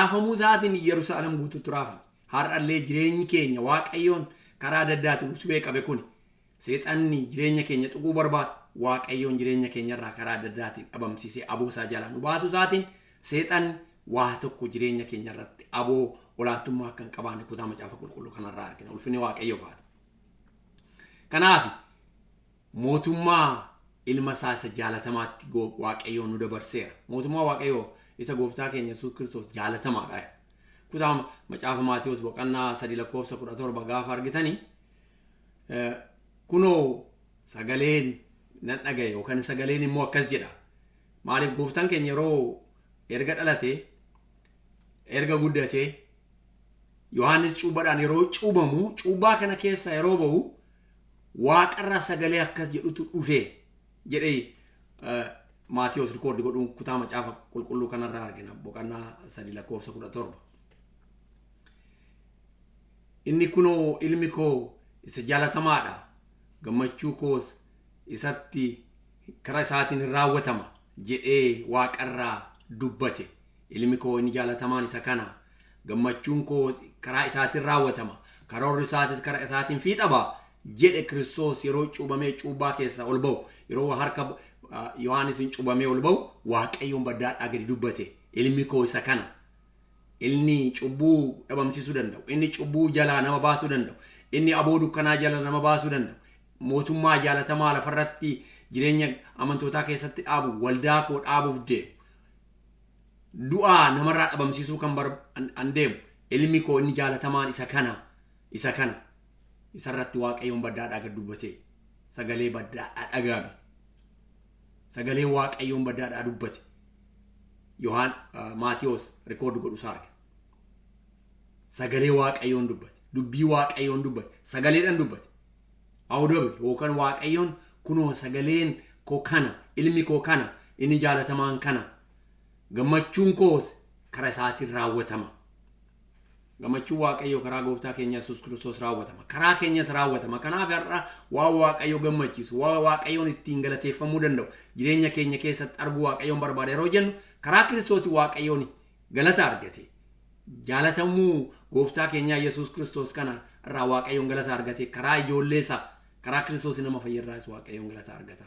Raafamuu isaatiin Yerusaalem guutuutti raafame. Har'allee jireenyi keenya Waaqayyoon karaa adda addaatiin utubee qabe kun, seexanni jireenya keenya tuquu barbaada. Waaqayyoon jireenya keenya irraa karaa adda addaatiin dhabamsiisee aboo isaa jalaa nu baasuu isaatiin, seexanni waa tokko jireenya keenya irratti aboo olaantummaa akka hin qabaanne kutaa Macaafa Qulqulluu kanarraa argina. Ulfinni Waaqayyoof haa ta'u. Kanaaf mootummaa ilma isaa isa jaalatamaatti Waaqayyoon nu dabarseera. Mootummaa Waaqayyoo isa gooftaa keenya Yesuus Kiristoos jaalatamaadha. Kutaa Macaafa Maatiyuus boqonnaa 3 lakkoofsa 17 gaafa argitanii, kunoo sagaleen nan dhagaye yookaan sagaleen immoo akkas jedha. Maaliif? Gooftaan keenya yeroo erga dhalate, erga guddate, Yohaannis cuubaadhaan yeroo cuubamu, cuubaa kana keessa yeroo bahu, waaqarraa sagalee akkas jedhutu dhufe jedhee Maatiyuus record godhuun kutaa Macaafa Qulqulluu kanarraa argina, boqonnaa 3 lakkoofsa 17. Inni kunoo ilmi koo isa jaalatamaadha, gammachuu koos isatti karaa isaatiin hin raawwatama jedhee waaqarraa dubbate. Ilmi koo inni jaalatamaan isa kana, gammachuun koo karaa isaatiin raawwatama, karoorri isaatis karaa isaatiin fiixa ba'a jedhe. Kiristoos yeroo cuubamee cuubbaa keessaa ol ba'u, yeroo harka Yohaanisiin cuubamee ol ba'u, Waaqayyoon baddaadhaa gadi dubbate: ilmi koo isa kana. Inni cubbuu dhabamsiisuu danda'u, inni cubbuu jalaa nama baasuu danda'u, inni aboo dukkanaa jala nama baasuu danda'u, mootummaa jaalatamaa lafarratti jireenya amantootaa keessatti dhaabu, waldaa koo dhaabuuf deemu, du'aa namarraa dhabamsiisuu kan an deemu, ilmi koo inni jaalatamaan isa kana, isa kana. Isarratti Waaqayyoon baddaadhaa gad dubbate. Sagalee baddaadhaa dhaga'ame. Sagalee Waaqayyoon baddaadhaa dubbate. Yohaan Maatiyos record godhu isaa arge. Sagalee Waaqayyoon dubbate. Dubbii Waaqayyoon dubbate. Sagaleedhaan dubbate. Audible yookaan Waaqayyoon kunoo sagaleen koo kana, ilmi koo kana, inni jaalatamaan kana, gammachuun koos karaa isaatiin raawwatama. Gammachuun Waaqayyoo karaa gooftaa keenya Yesuus Kiristoos raawwatama. Karaa keenyas raawwatama. Kanaaf har'a waan Waaqayyo gammachiisu, waan Waaqayyoon ittiin galateeffamuu danda'u jireenya keenya keessatti arguu Waaqayyoon barbaada yeroo jennu, karaa Kiristoos Waaqayyoon galata argate. Jaalatamuu gooftaa keenyaa Yesuus Kiristoos kana irraa Waaqayyoon galata argate, karaa ijoollee isaa, karaa Kiristoos nama fayyarraas Waaqayyoon galata argata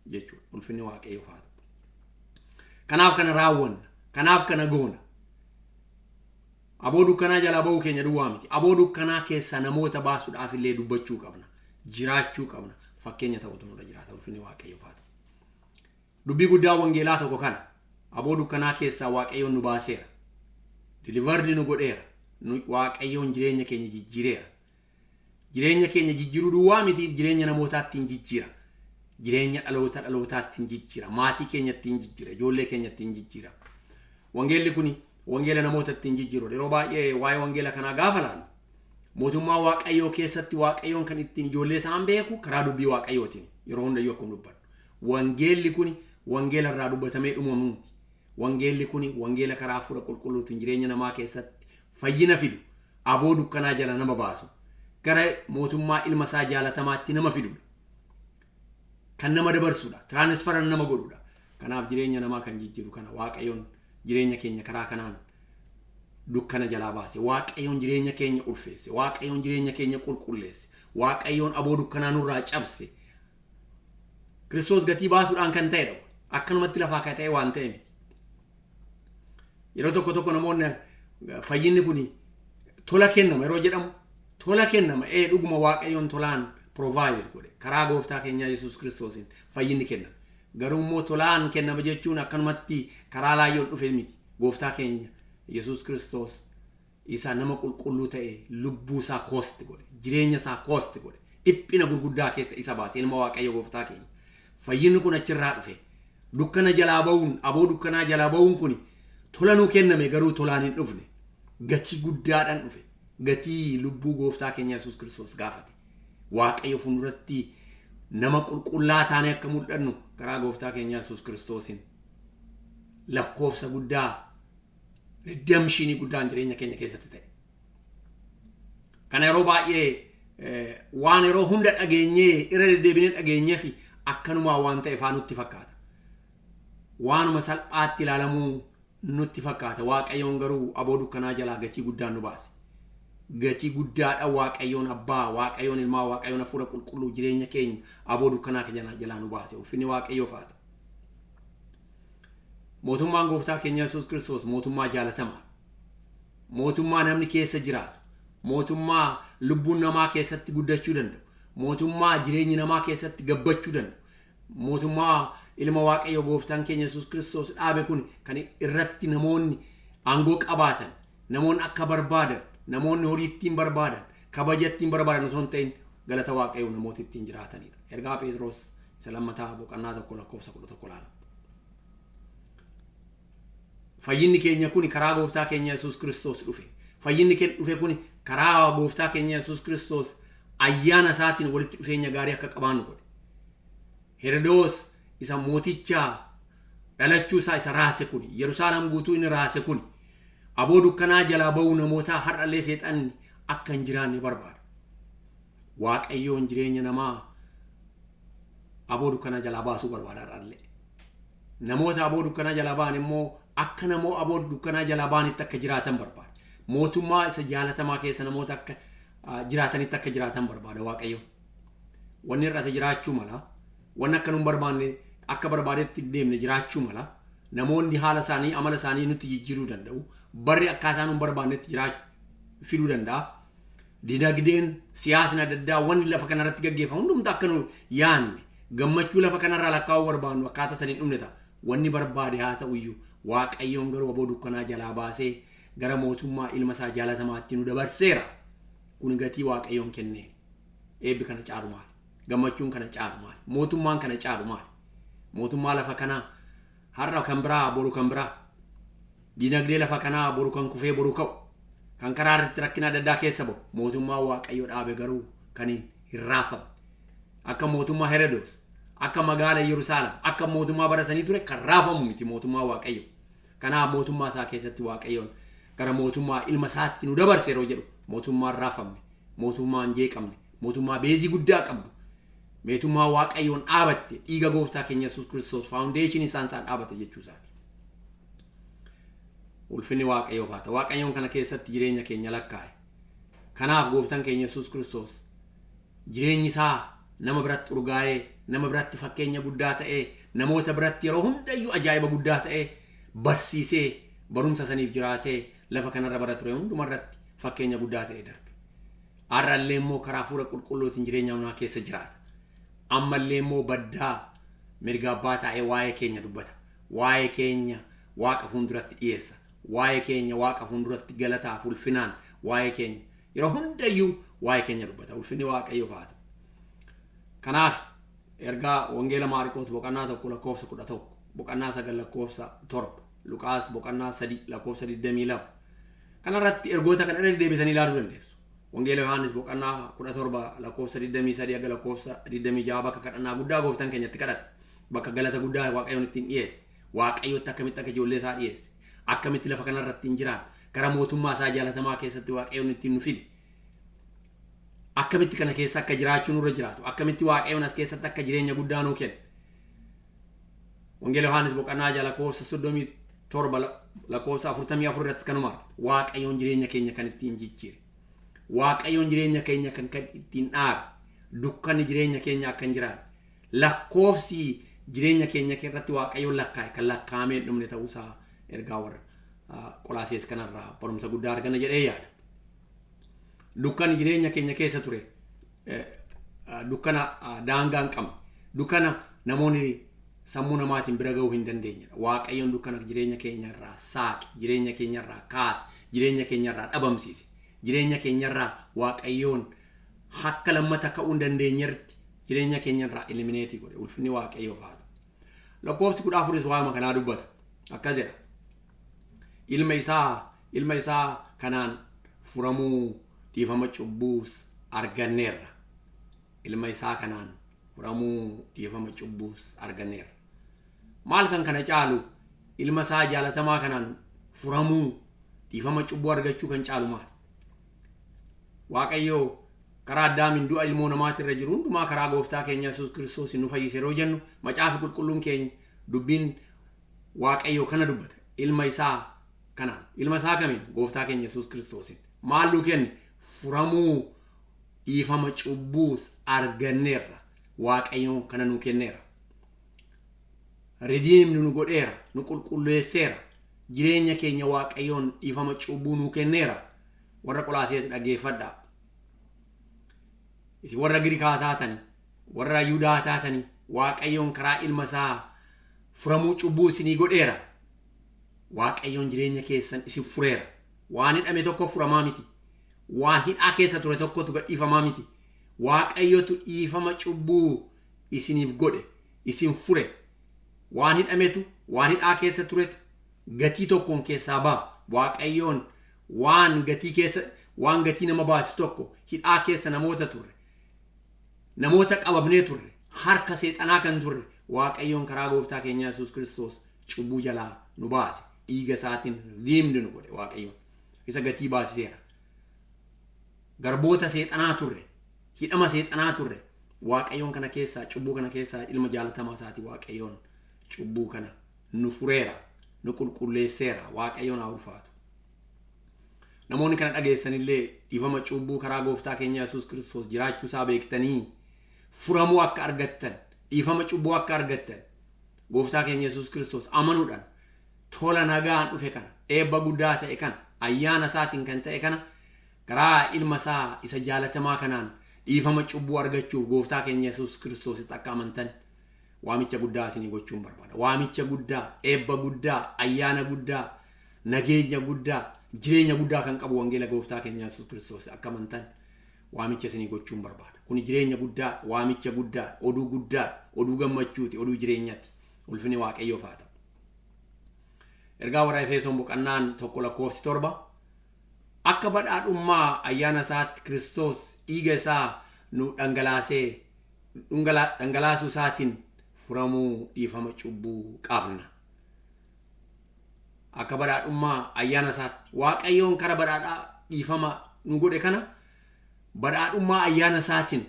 jechuudha. Ulfinni Waaqayyoof haa ta'u. Kanaaf kana raawwanna. Kanaaf kana goona. Aboo dukkanaa jalaa ba'uu keenya duwwaa miti. Aboo dukkanaa keessaa namoota baasuudhaaf illee dubbachuu qabna. Jiraachuu qabna. Fakkeenya ta'utu nurra jiraata. Ulfinni Waaqayyoof haa ta'u. Dubbii guddaa wangeelaa tokko kana. Aboo dukkanaa keessaa Waaqayyoon nu baaseera. Delivered nu godheera. Waaqayyoon jireenya keenya jijjiireera. Jireenya keenya jijjiiruu duwwaa miti, jireenya namootaatti hin jijjiira. Jireenya dhaloota dhalootaatti hin jijjiira. Maatii keenyatti hin jijjiira. Ijoollee keenyatti hin jijjiira. Wangeelli kun wangeela namootatti hin jijjiiru. Yeroo baay'ee waa'ee wangeela kanaa gaafa laalu, mootummaa Waaqayyoo keessatti Waaqayyoon kan ittiin ijoollee isaan beeku karaa dubbii Waaqayyootiin, yeroo hundayyuu akkuma dubbannu. Wangeelli kun wangeela irraa dubbatamee dhumamu miti. Wangeelli kun wangeela karaa Hafuura Qulqulluutiin jireenya namaa keessatti fayyina fidu, aboo dukkanaa jala nama baasu, gara mootummaa ilma isaa jaalatamaatti nama fidudha. Kan nama dabarsudha. Transfer nama godhudha. Kanaaf jireenya namaa kan jijjiiru kana. Waaqayyoon jireenya keenya karaa kanaan dukkana jalaa baase. Waaqayyoon jireenya keenya ulfeesse. Waaqayyoon jireenya keenya qulqulleesse. Waaqayyoon aboo dukkanaa nurraa cabse. Kiristoos gatii baasuudhaan kan ta'edha. Akkanumatti lafaa kan ta'e waan ta'e miti. Yeroo tokko tokko namoonni fayyinni kun tola kennama yeroo jedhamu, tola kennama, ee, dhuguma Waaqayyoon tolaan provide godhe, karaa gooftaa keenyaa Yesuus Kiristoosiin fayyinni kennama. Garuu immoo tolaan kennama jechuun akkanumatti karaa laayyoon dhufe miti. Gooftaa keenya Yesuus Kiristoos isa nama qulqulluu ta'e lubbuu isaa cost godhe, jireenya isaa cost godhe, dhiphina gurguddaa keessa isa baase, ilma Waaqayyo gooftaa keenya. Fayyinni kun achirraa dhufe. Dukkana jalaa ba'uun, aboo dukkanaa jalaa ba'uun kun tola nuu kenname, garuu tolaan hin dhufne. Gatii guddaadhaan dhufe. Gatii lubbuu gooftaa keenya Yesuus Kiristoos gaafate. Waaqayyo fuulduratti nama qulqullaa taanee akka mul'annu karaa gooftaa keenya Yesuus Kiristoosiin lakkoofsa guddaa, redemption guddaan jireenya keenya keessatti ta'e. Kana yeroo baay'ee waan yeroo hunda dhageenyee, irra deddeebinee dhageenyee fi akkanumaa waan ta'e faa nutti fakkaata. Waanuma salphaatti ilaalamuu nutti fakkaata. Waaqayyoon garuu aboo dukkanaa jalaa gatii guddaan nu baase. Gatii guddaadha Waaqayyoon abbaa, Waaqayyoon ilmaa, Waaqayyoon hafuura qulqulluu jireenya keenya aboo dukkanaa jalaa nu baase. Ulfinni Waaqayyoof haa ta'u. Mootummaan gooftaa keenya Yesuus Kiristoos mootummaa jaalatamaa. Mootummaa namni keessa jiraatu. Mootummaa lubbuun namaa keessatti guddachuu danda'u. Mootummaa jireenyi namaa keessatti gabbachuu danda'u. Mootummaa ilma Waaqayyo gooftaan keenya Yesuus Kiristoos dhaabe kun kan irratti namoonni aangoo qabaatan, namoonni akka barbaadan, namoonni horii ittiin barbaadan, kabaja ittiin barbaadan osoo hin ta'in galata Waaqayyoo namoota ittiin jiraatanidha. Ergaa Phexros isa lammataa boqonnaa 1 lakkoofsa 11 ilaala. Fayyinni keenya kun karaa gooftaa keenya Yesuus Kiristoos dhufe. Fayyinni keenya dhufe kun karaa gooftaa keenya Yesuus Kiristoos ayyaana isaatiin walitti dhufeenya gaarii akka qabaannu godhe. Herodoos isa mooticha dhalachuu isaa isa raase kun, Yerusaalem guutuu inni raase kun, aboo dukkanaa jalaa ba'uu namootaa har'allee seexanni akka hin jiraanne barbaada. Waaqayyoon jireenya namaa aboo dukkanaa jalaa baasuu barbaada har'allee. Namoota aboo dukkanaa jalaa ba'an immoo akka namoo aboo dukkanaa jalaa ba'anitti akka jiraatan barbaada. Mootummaa isa jaalatamaa keessa namoota akka jiraatanitti akka jiraatan barbaada Waaqayyo. Wanni hir'ate jiraachuu mala. Wanni akka nun barbaanne akka barbaadetti deemne jiraachuu mala. Namoonni haala isaanii amala isaanii nutti jijjiiruu danda'u. Barri akkaataa nun barbaannetti fiduu danda'a. Dinagdeen siyaasni adda addaa wanni lafa kanarratti gaggeeffamu hundumtu akka nu yaanne gammachuu lafa kanarraa lakkaa'uu barbaannu akkaataa saniin dhumne ta'a. Wanni barbaade haa ta'u iyyuu Waaqayyoon garuu aboo dukkanaa jalaa baasee gara mootummaa ilma isaa jaalatamaatti nu dabarseera. Kun gatii Waaqayyoon kenneen. Eebbi kana caalu maali? Gammachuun kana caalu maali? Mootummaan kana caalu maali? Mootummaa lafa kanaa har'a kan biraa boru kan biraa. Dinagdee lafa kanaa boru kan kufee boru ka'u. Kan karaa irratti rakkina adda addaa keessa ba'u. Mootummaa Waaqayyoo dhaabe garuu kan hin raafamne. Akka mootummaa Herodoos, akka magaala Yerusaalem, akka mootummaa bara sanii ture kan raafamu miti mootummaa Waaqayyoo. Kanaaf mootummaa isaa keessatti Waaqayyoon gara mootummaa ilma isaatti nu dabarse yeroo jedhu mootummaa hin raafamne, mootummaa hin jeeqamne, mootummaa beezii guddaa qabdu, mootummaa Waaqayyoon dhaabatte dhiiga gooftaa keenya Yesuus Kiristoos faawundeeshinii isaan dhaabate jechuu isaati. Ulfinni Waaqayyoof haa ta'u. Waaqayyoon kana keessatti jireenya keenya lakkaa'e. Kanaaf gooftaan keenya Yesuus Kiristoos jireenyi isaa nama biratti urgaa'ee, nama biratti fakkeenya guddaa ta'ee, namoota biratti yeroo hundayyuu ajaa'iba guddaa ta'ee, barsiisee, barumsa saniif jiraatee, lafa kanarra bara ture hundumarratti fakkeenya guddaa ta'ee darbe. Har'allee immoo karaa hafuura qulqulluutiin jireenya namaa keessa jiraata. Ammallee immoo baddaa mirga abbaa taa'ee waa'ee keenya dubbata. Waa'ee keenya Waaqa fuulduratti dhiyeessa. Waa'ee keenya Waaqa fuulduratti galataaf ulfinaan waa'ee keenya yeroo hundayyuu waa'ee keenya dubbata. Ulfinni Waaqayyoof haa ta'u. Kanaaf ergaa Wangeela Maarqoos boqonnaa 1 lakkoofsa 11, boqonnaa 9 lakkoofsa 7, Luqaas boqonnaa 3 lakkoofsa 22. Kanarratti ergoota kana irra deebitanii ilaaluu dandeessu. Wangeela Yohaannis boqonnaa 17 lakkoofsa 23 haga lakkoofsa 26 bakka kadhannaa guddaa gooftaan keenyatti kadhate. Bakka galata guddaa Waaqayyoon ittiin dhiyeesse. Waaqayyotti akkamitti akka ijoollee isaa dhiyeesse. Akkamitti lafa kanarratti hin jiraatu. Gara mootummaa isaa jaalatamaa keessatti Waaqayyoon ittiin nu fide. Akkamitti kana keessa akka jiraachuu nurra jiraatu. Akkamitti Waaqayyoon as keessatti akka jireenya guddaa nuu kenne. Wangeela Yohaannis boqonnaa 6 lakkoofsa 37 lakkoofsa 44 irratti kanuma argata. Waaqayyoon jireenya keenya kan ittiin jijjiire. Waaqayyoon jireenya keenya kan ittiin dhaabe. Dukkanni jireenya keenya akka hin jiraanne. Lakkoofsi jireenya keenya irratti Waaqayyoon lakkaa'e kan lakkaa'amee hin dhumne ta'uusaa ergaa warra Qolaasees kanarraa barumsa guddaa arganna jedhee yaada. Dukkanni jireenya keenya keessa ture dukkana daangaa hin qabne, dukkana namoonni sammuu namaatiin bira ga'uu hin dandeenyedha. Waaqayyoon dukkana jireenya keenya irraa saaqe, jireenya keenya irraa kaase, jireenya keenya irraa dhabamsiise, jireenya keenya irraa Waaqayyoon akka lammata ka'uu hin dandeenyerti jireenya keenya irraa elimineetii godhe. Ulfinni Waaqayyoof haa ta'u. Lakkoofsi 14 waa'uma kanaa dubbata. Akkas jedha. Ilma isaa kanaan furamuu dhiifama cubbuus arganneerra. Ilma isaa kanaan furamuu dhiifama cubbuus arganneerra. Maal kan kana caalu ilma isaa jaalatamaa kanaan furamuu dhiifama cubbuu argachuu kan caalu maal? Waaqayyoo karaa Addaamiin du'a ilmoo namaatirra jiru hundumaa karaa gooftaa keenya Yesuus Kiristoos nu fayyise yeroo jennu macaafi qulqulluun keenya dubbiin Waaqayyoo kana dubbata. Ilma isaa kanaan. Ilma isaa kamiin? Gooftaa keenya Yesuus Kiristoosiin. Maal nuu kenne? Furamuu dhiifama cubbuus arganneerra. Waaqayyoon kana nuu kenneera. Redeem nu godheera, nu qulqulleesseera. Jireenya keenya Waaqayyoon dhiifama cubbuu nuu kenneera. Warra Qolaasees dhaggeeffadhaa. Isin warra Girikaa taatani, warra Yihudaa taatani, Waaqayyoon karaa ilma isaa furamuu cubbuu isinii godheera. Waaqayyoon jireenya keessan isin fureera. Waan hidhame tokko furamaa miti. Waan hidhaa keessa ture tokkotu gadhiifamaa miti. Waaqayyotu dhiifama cubbuu isiniif godhe, isin fure. Waan hidhametu, waan hidhaa keessa turetu gatii tokkoon keessaa ba'a. Waaqayyoon waan gatii keessa, waan gatii nama baasu tokko hidhaa keessa namoota turre, namoota qabamnee turre, harka seexanaa kan turre, Waaqayyoon karaa gooftaa keenya Yesuus Kiristoos cubbuu jalaa nu baase. Dhiiga isaatiin redeemed nu godhe Waaqayyoon. Isa gatii baasiseera. Garboota seexanaa turre, hidhama seexanaa turre, Waaqayyoon kana keessaa, cubbuu kana keessaa ilma jaalatamaa isaatii Waaqayyoon cubbuu kana nu fureera, nu qulqulleesseera. Waaqayyoon haa ulfaatu. Namoonni kana dhageessanillee dhiifama cubbuu karaa gooftaa keenya Yesuus Kiristoos jiraachuu isaa beektanii furamuu akka argattan, dhiifama cubbuu akka argattan, gooftaa keenya Yesuus Kiristoos amanuudhaan tola nagaan dhufe kana, eebba guddaa ta'e kana, ayyaana isaatiin kan ta'e kana, karaa ilma isaa isa jaalatamaa kanaan dhiifama cubbuu argachuuf gooftaa keenya Yesuus Kiristoositti akka amantan waamicha guddaa isinii gochuun barbaada. Waamicha guddaa, eebba guddaa, ayyaana guddaa, nageenya guddaa, jireenya guddaa kan qabu wangeela gooftaa keenya Yesuus Kiristoos akka amantan waamicha isinii gochuun barbaada. Kuni jireenya guddaa, waamicha guddaa, oduu guddaa, oduu gammachuuti, oduu jireenyaati. Ulfinni Waaqayyoof haa ta'u. Ergaa warra Efesoon boqonnaan 1 lakkoofsi 7 akka badhaadhummaa ayyaana isaatti Kiristoos dhiiga isaa nu dhangalaasee dhangalaasuu isaatiin furamuu dhiifama cubbuu qabna. Akka badhaadhummaa ayyaana isaatti Waaqayyoon kara badhaadhaa dhiifama nu godhe kana badhaadhummaa ayyaana isaatiin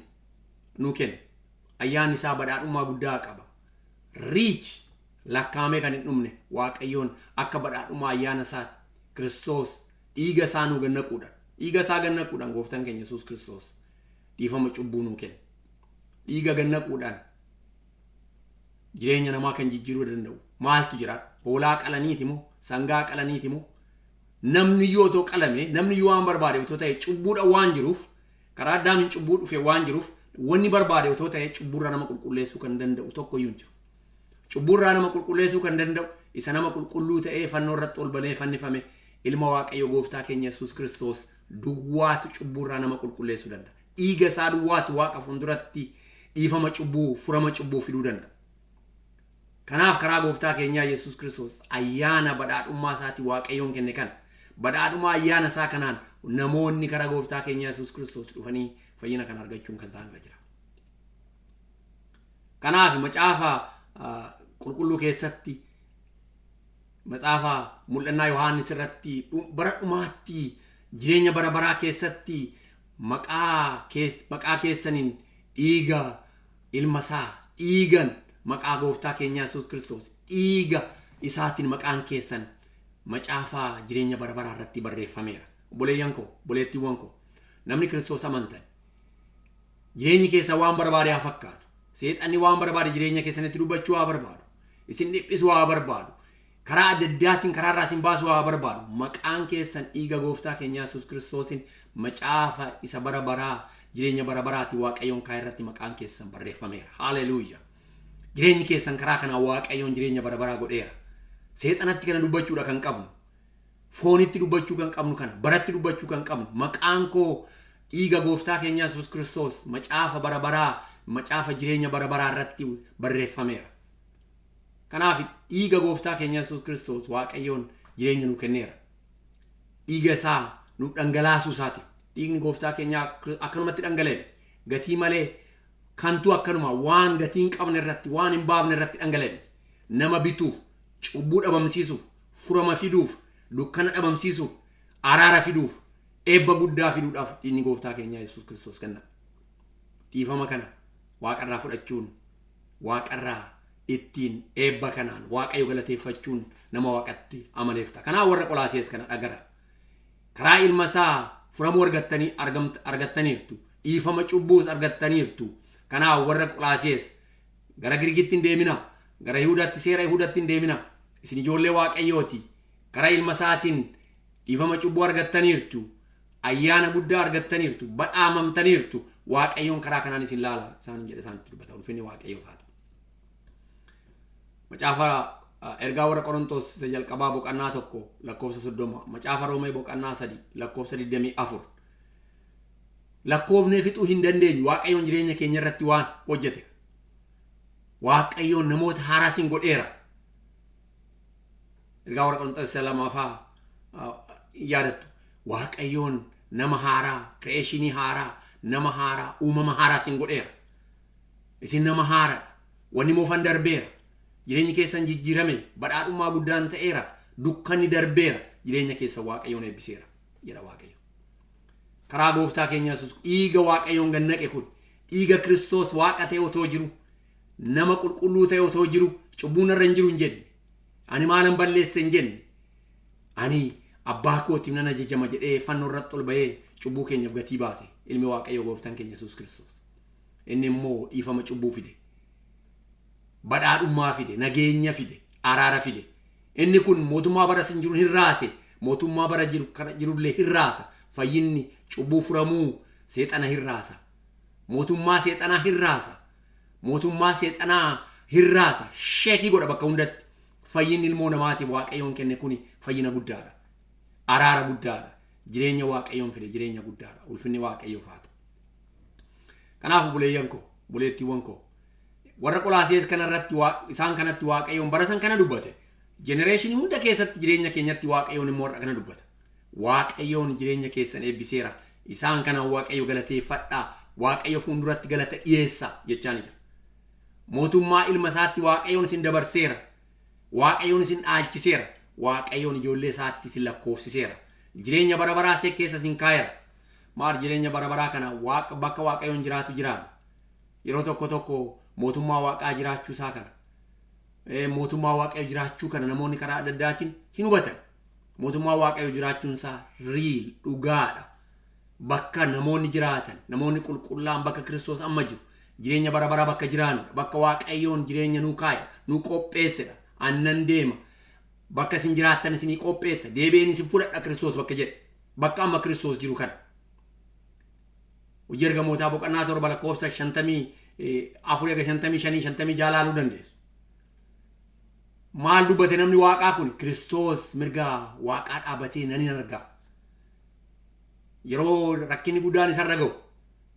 nu kenne. Ayyaanni isaa badhaadhummaa guddaa qaba. Riich lakkaa'amee kan hin dhumne Waaqayyoon akka badhaadhummaa ayyaana isaatti Kiristoos dhiiga isaa nu gannaquudhaan, dhiiga isaa gannaquudhaan gooftaan keenya Yesuus Kiristoos dhiifama cubbuu nuu kenne. Dhiiga gannaquudhaan jireenya namaa kan jijjiiruu danda'u maaltu jira? Hoolaa qalaniiti moo? Sangaa qalaniiti moo? Namni yoo otoo qalame, namni yoo waan barbaade otoo ta'e cubbuudha waan jiruuf, karaa Addaamiin cubbuu dhufe waan jiruuf, wanni barbaade otoo ta'e cubbuurraa nama qulqulleessuu kan danda'u tokko iyyuu hin jiru. Cubbuurraa nama qulqulleessuu kan danda'u isa nama qulqulluu ta'ee fannoo irratti ol banee fannifame ilma Waaqayyo gooftaa keenya Yesuus Kiristoos duwwaatu cubbuurraa nama qulqulleessuu danda'a. Dhiiga isaa duwwaatu Waaqa fuulduratti dhiifama cubbuu, furama cubbuu fiduu danda'a. Kanaaf karaa gooftaa keenyaa Yesuus Kiristoos ayyaana badhaadhummaa isaatii Waaqayyoon kenne kana, badhaadhummaa ayyaana isaa kanaan namoonni karaa gooftaa keenyaa Yesuus Kiristoos dhufanii fayyina kana argachuun kan isaan irra jira. Kanaaf macaafa qulqulluu keessatti macaafa mul'annaa Yohaannis irratti bara dhumaatti jireenya bara baraa keessatti maqaa keessaniin dhiiga ilma isaa dhiigan maqaa gooftaa keenyaa Yesuus Kiristoos dhiiga isaatiin maqaan keessan macaafa jireenya bara baraa irratti barreeffameera. Obboleeyyan koo, obboleettiiwwan koo, namni Kiristoos amantan jireenyi keessa waan barbaade haa fakkaatu. Seexanni waan barbaade jireenya keessanitti dubbachuu haa barbaadu. Isin dhiphisuu haa barbaadu. Karaa adda addaatiin karaa irraa isin baasuu haa barbaadu. Maqaan keessan dhiiga gooftaa keenyaa Yesuus Kiristoosiin macaafa isa bara baraa jireenya bara baraati Waaqayyoon kaa'e irratti maqaan keessan barreeffameera. Haleluuyaa. Jireenyi keessan karaa kanaa Waaqayyoon jireenya bara baraa godheera. Seexanatti kana dubbachuudha kan qabnu. Foonitti dubbachuu kan qabnu kana, baratti dubbachuu kan qabnu, maqaan koo dhiiga gooftaa keenyaa Yesuus Kiristoos macaafa bara baraa, macaafa jireenya bara baraa irratti barreeffameera. Kanaaf dhiiga gooftaa keenyaa Yesuus Kiristoos Waaqayyoon jireenya nu kenneera. Dhiiga isaa nu dhangalaasuu isaati. Dhiigni gooftaa keenyaa akkanumatti dhangala'e miti. Gatii malee kantu akkanuma waan gatii hin qabne irratti, waan hin baafne irratti dhangala'e miti. Nama bituuf, cubbuu dhabamsiisuuf, furama fiduuf, dukkana dhabamsiisuuf, araara fiduuf, eebba guddaa fiduudhaaf dhiigni gooftaa keenyaa Yesuus Kiristoos kenname. Dhiifama kana Waaqarraa fudhachuun, Waaqarraa Ittiin eebba kanaan Waaqayyo galateeffachuun nama Waaqatti amaneef ta'a. Kanaaf warra Qolaasees kana dhagara. Karaa ilma isaa furamuu argattaniirtu. Dhiifama cubbuus argattaniirtu. Kanaaf warra Qolaasees gara Giriikitti hin deemina. Gara Yihudaatti, seera Yihudaatti hin deemina. Isin ijoollee Waaqayyooti. Karaa ilma isaatiin dhiifama cubbuu argattaniirtu. Ayyaana guddaa argattaniirtu. Badhaamamtaniirtu. Waaqayyoon karaa kanaan isin laala isaan jedhe isaanitti dubbata. Ulfinni Waaqayyoof haa ta'u. Macaafa ergaa warra Qorontos isa jalqabaa boqonnaa 1 lakkoofsa 30, macaafa Roomee boqonnaa 3 lakkoofsa 24. Lakkoofnee fixuu hin dandeenyu Waaqayyoon jireenya keenya irratti waan hojjete. Waaqayyoon namoota haaraa sin godheera. Ergaa warra Qorontos isa lamaafaa yaadattu. Waaqayyoon nama haaraa, creation haaraa, nama haaraa, uumama haaraa sin godheera. Isin nama haaraadha. Wanni moofan darbeera. Jireenyi keessan jijjiirame, badhaadhummaa guddaan ta'eera, dukkanni darbeera, jireenya keessa Waaqayyoon eebbiseera, jedha Waaqayyo. Karaa gooftaa keenya Yesuus dhiiga Waaqayyoon gannaqe kun, dhiiga Kiristoos Waaqa ta'e otoo jiru, nama qulqulluu ta'e otoo jiru, cubbuun irra hin jiru hin jenne, ani maalan balleesse hin jenne, ani abbaa kootiif nan ajajama jedhee fannoo irratti ol ba'ee cubbuu keenyaaf gatii baase ilmi Waaqayyo gooftaan keenya Yesuus Kiristoos. Inni immoo dhiifama cubbuu fide. Badhaadhummaa fide, nageenya fide, araara fide. Inni kun mootummaa bara sin jiru hin raase, mootummaa bara jiru kana jirullee hin raasa. Fayyinni cubbuu furamuu seexana hin raasa. Mootummaa seexanaa hin raasa. Mootummaa seexanaa hin raasa. Shake godha bakka hundatti. Fayyinni ilmoo namaatiif Waaqayyoon kenne kuni fayyina guddaadha. Araara guddaadha. Jireenya Waaqayyoon fide jireenya guddaadha. Ulfinni Waaqayyoof haa ta'u. Kanaaf obboleeyyan koo, obboleettiiwwan koo, warra Qolaasees kanarratti isaan kanatti Waaqayyoon bara san kana dubbate. Generation hunda keessatti jireenya keenyatti Waaqayyoon immoo har'a kana dubbata. Waaqayyoon jireenya keessan eebbiseera. Isaan kanaan Waaqayyo galateeffadhaa. Waaqayyo fuulduratti galata dhiyeessa jechaa ni jira. Mootummaa ilma isaatti Waaqayyoon isin dabarseera. Waaqayyoon isin dhaalchiseera. Waaqayyoon ijoollee isaatti isin lakkoofsiseera. Jireenya bara baraa see keessa isin kaa'eera. Maal jireenya bara baraa kana waaqa bakka Waaqayyoon jiraatu jiraanna. Yeroo tokko tokko mootummaa Waaqaa jiraachuu isaa kana, mootummaa Waaqayyo jiraachuu kana namoonni karaa adda addaatiin hin hubatan. Mootummaa Waaqayyo jiraachuun isaa real, dhugaadha. Bakka namoonni jiraatan, namoonni qulqullaa'an bakka Kiristoos amma jiru, jireenya bara baraa bakka jiraannudha. Bakka Waaqayyoon jireenya nuu kaa'e, nuu qopheessedha. Annan deema. Bakka isin jiraattan isinii qopheessa. Deebi'een isin fudhadha Kiristoos bakka jedhe. Bakka amma Kiristoos jiru kana. Hojii ergamootaa boqonnaa 7 lakkoofsa 54 haga 55, 56 laaluu dandeessu. Maal dubbate namni Waaqaa kun? Kiristoos mirga Waaqaa dhaabatee nan hin argaa. Yeroo rakkinni guddaan isarra ga'u,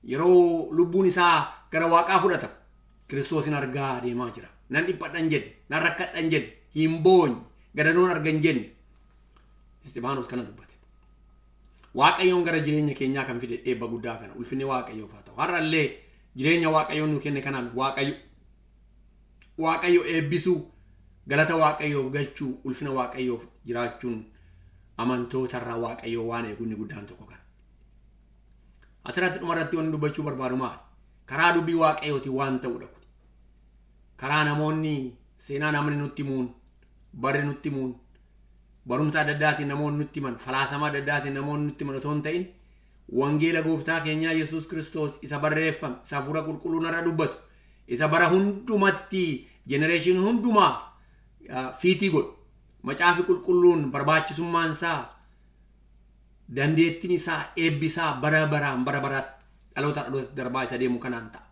yeroo lubbuun isaa gara Waaqaa fudhatamu, Kiristoos hin argaa deemaa jira. Nan dhiphadha hin jenne, nan rakkadha hin jenne, hin boonye, gadadoon arga hin jenne. Isxifaanos kana dubbate. Waaqayyoon gara jireenya keenyaa kan fide eebba guddaa kana, ulfinni Waaqayyoof haa ta'u. Har'allee jireenya Waaqayyoon nu kenne kanaan Waaqayyo eebbisuu, galata Waaqayyoof galchuu, ulfina Waaqayyoof jiraachuun amantoota irraa Waaqayyoo waan eegu inni guddaan tokko kana. Asirratti dhumarratti wanni dubbachuu barbaadu maali? Karaa dubbii Waaqayyooti waan ta'udha kun. Karaa namoonni seenaa namni nutti himuun, barri nutti himuun, barumsa adda addaatiin namoonni nutti himan, falaasama adda addaatiin namoonni nutti himan otoo hin ta'in, wangeela gooftaa keenyaa Yesuus Kiristoos isa barreeffame, isa hafuura qulqulluun har'a dubbatu, isa bara hundumatti generation hundumaaf fit godhu. Macaafi qulqulluun barbaachisummaan isaa, dandeettiin isaa, eebbi isaa bara baraan bara baraatti dhaloota dhalootatti darbaa isa deemu kanaan ta'a.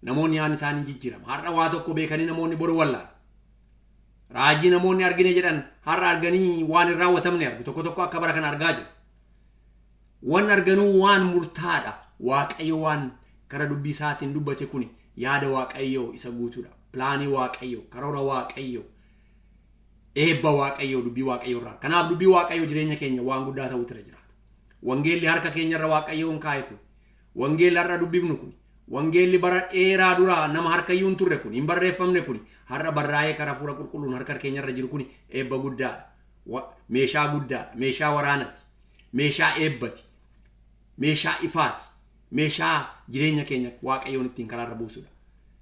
Namoonni yaadni isaanii jijjiirama. Har'a waa tokko beekanii namoonni boru wallaalu. Raajii namoonni argine jedhan har'a arganii waan hin raawwatamne argu. Tokko tokko akka bara kana argaa jiru. Waan arganuu waan murtaadha. Waaqayyo waan kara dubbii isaatiin dubbate kuni yaada Waaqayyoo isa guutuudha. Plan Waaqayyoo, karoora Waaqayyoo, eebba Waaqayyoo dubbii Waaqayyoo irraa. Kanaaf dubbii Waaqayyoo jireenya keenya waan guddaa ta'utu irra jiraata. Wangeelli harka keenyarra Waaqayyoon kaa'e kun, wangeelli har'a dubbifnu kun, wangeelli bara dheeraa dura nama harkayyuu hin turre kun, hin barreeffamne kun, har'a barraa'ee karaa hafuura qulqulluun harka keenyarra jiru kun eebba guddaadha. Meeshaa guddaadha. Meeshaa waraanati. Meeshaa eebbati. Meeshaa ifaati. Meeshaa jireenya keenya Waaqayyoon ittiin karaarra buusudha.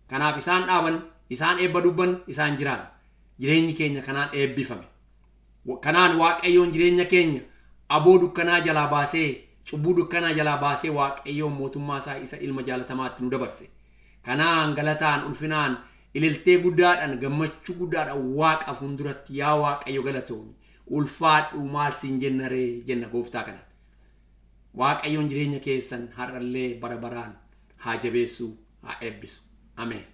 Kanaaf isaan dhaaban. Isaan eebba dubban, isaan jiraan. Jireenyi keenya kanaan eebbifame. Kanaan Waaqayyoon jireenya keenya aboo dukkanaa jalaa baasee, cubbuu dukkanaa jalaa baasee, Waaqayyoon mootummaa isaa isa ilma jaalatamaatti nu dabarse. Kanaan galataan, ulfinaan, ililtee guddaadhaan, gammachuu guddaadhaan Waaqa fuulduratti yaa Waaqayyo galatoomi. Ulfaadhu, maal siin jenna ree jenna gooftaa kanaan. Waaqayyoon jireenya keessan har'allee bara baraan haa jabeessu, haa eebbisu. Ameen.